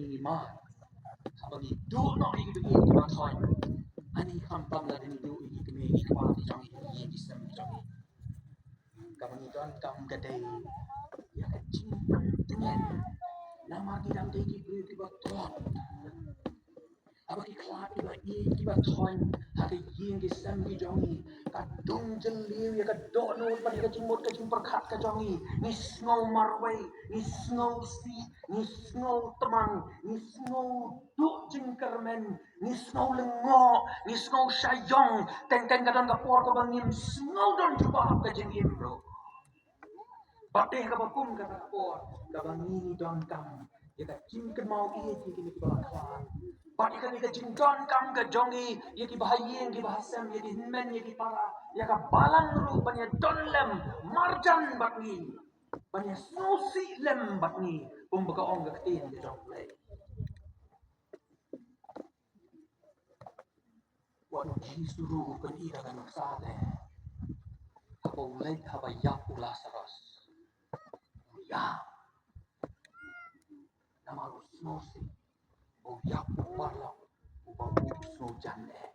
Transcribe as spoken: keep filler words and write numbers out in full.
Ngi ma, haba ngi duh noh ïa ki ba ïeit ki ba thoiñ, ani khamtam lada ngi duh ïa ki kmie ki kpa ki jong ngi, ki ïing ki sem ki jong ngi. Kaba ngi donkam ka dei ïa ka jingpyntngen. Namar ki dang dei ki briew ki ba tlot. Haba ki khlad ki ba ïeit ki ba thoiñ ha ki ïing ki sem ki jong ngi, ka dung jylliew ïa ka dohnud bad ïa ka jingmut ka jingpyrkhat ka jong ngi. Ngi sngew marwei, ngi sngew sih, ngi sngew tmang, ngi sngew duh jingkyrmen, ngi sngew lyngngoh, ngi sngew shah ïong. Teng teng ka don ka por kaba ngim sngew don jubab ka jingim ruh. Bad dei kaba kum kata ka por kaba ngi donkam ïa ka jingkynmaw ïeit ïa kine kiba la khlad. Bad ïa kane ka jingdonkam ka jong ngi ïa kiba ha ïing kiba ha sem, ïa ki hynmen ïa ki para, ïa ka balang ruh ban ïa don lem marjan bad ngi, ban ïa sngewsih lem bad ngi, kumba ka ong ka ktien ka jong U Blei. Wat U Jisu ruh u pyni da ka nuksa te. Haba u leit, haba ïap u Lasarus, u ïap. Namar u sngewsih ba u ïap u paralok uba u sngewjan eh.